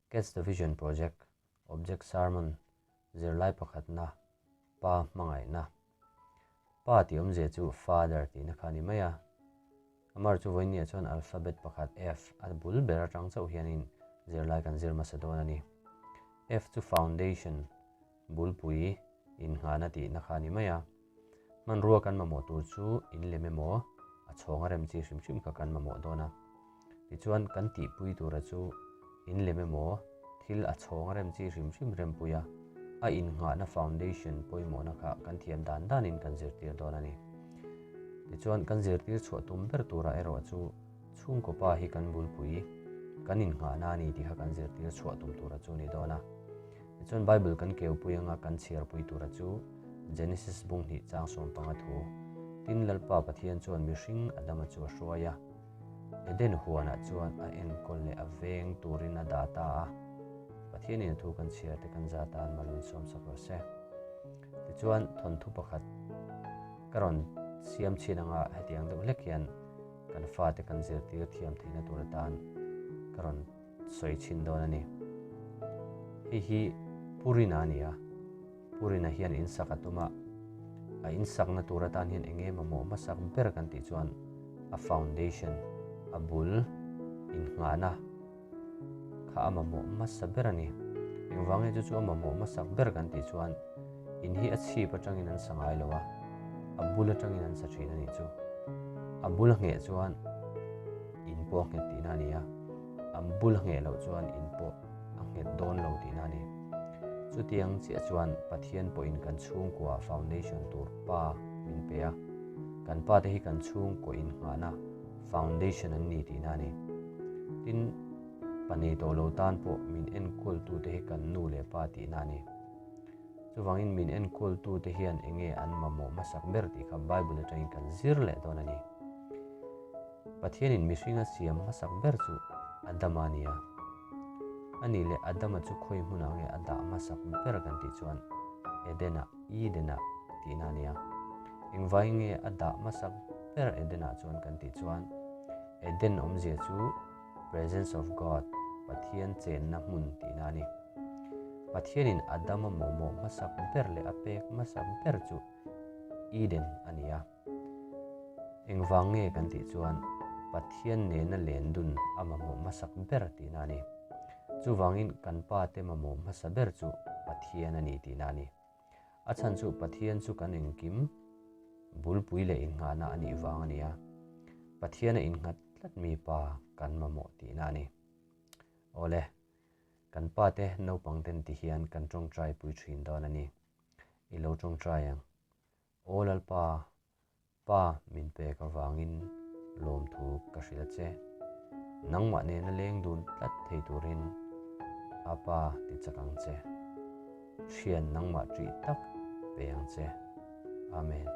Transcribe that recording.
Catch the Vision Project, Object Sermon, Zirlai pakhatna, Pa hmangaihna. Pa tih awmzia chu Father tihna kha a ni mai a. Amar chu vawinia chuan alphabet pakhat F a bul ber atang chauh hianin zirlai kan zir hmasa dawn a ni. F chu Foundation, bulpui, innghahna tihna kha a ni mai a. Hmanrua kan mamawh tur chu in lem emaw a chhawng a rem chi hrim hrim kha kan mamawh dawn a. Tichuan kan tihpui tura chu in lem emaw thil a chhawng a rem chi hrim hrim rempui a, a innghahna foundation pawimawhna kha kan thiam dan danin kan zirtir dawn a ni. Tichuan kan zirtir chhuah tum ber tura erawh chu chhungkaw pa hi kan bulpui, kan innghahna a ni tih kha kan zirtir chhuah tum tura chu a ni dawn a. Tichuan Bible kan keupui anga kan chhiarpui tura chu Genesis bung hnih chang 15 thu, Tin Lalpa Pathian chuan mihring Adama chu a hruai a, Eden huanah chuan a enkawl leh a veng turin a dah ta a. Pathianin a thu kan chhiar te kan za tan mal min sawmsak rawh se. Tichuan thawnthu pakhat ka rawn siam chhin anga hetiang deuh hlek hian kan fate kan zirtir thiam theihna tur atan ka rawn sawi chhin dawn a ni. Hei hi Purina a ni a, Purina hian in sak a tum a, a in sakna tur atan hian eng nge mamawh hmasak ber kan tih chuan a foundation, a bul innghahna kha a mamawh hmasa ber a ni. Engvang nge chu chu a mamawh hmasak ber kan tih chuan in hi a chhip atangin an sa ngai lo a, a bul atangin an sa thin a nih chu. A bul a ngheh chuan in pawh a nghet tihna a ni a. An bul a ngheh loh chuan in pawh a nghet dawn lo tihna a ni. Chutiang chiah chuan Pathian pawhin kan chhungkua foundation tur pa min pe a, kan pa te hi kan chhungkaw innghahna foundation an ni tihna a ni. Tin, pa nei tawh lo tan pawh min enkawltute hi kan nu leh pa tihna a ni. Chuvangin min enkawltute hian enge an mamawh hmasak ber tih kha Bible atangin kan zir leh dawn a ni. Pathianin mihringa siam hmasak ber chu Adama a ni a. A nih leh Adama chu khawi hmunah nge a dah hmasak ber kan tih chuan Edenah, Edenah, tihna a ni a. Engvai nge a dah hmasak ber Edenah chuan kan tih chuan Eden awmzia chu Presence of God, Pathian chenna hmun tihna a ni. Pathianin Adama mawhmawh hmasak ber leh a pek hmasak ber chu Eden a ni a. Engvang nge kan tih chuan Pathian nena len dun a mamawh hmasak ber tihna a ni. Chuvangin kan pa te mamawh hmasa ber chu Pathian a ni tihna a ni. A chhan chu Pathian chu kan engkim bulpui leh innghahna a nih vang a ni a. Pathian a innghat tlat mi pa kan mamawh tihna a ni. Awle, kan pa te naupang ten ti hian kan tawngtai pui thin dawn a ni. I lo tawngtai ang. Aw Lalpa, Pa min pek avangin lawmthu ka hrilh a che. Nangmah nena leng dun tlat thei turin a Pa ti chak ang che. Thian nangmah ṭih tak pe ang che. Amen.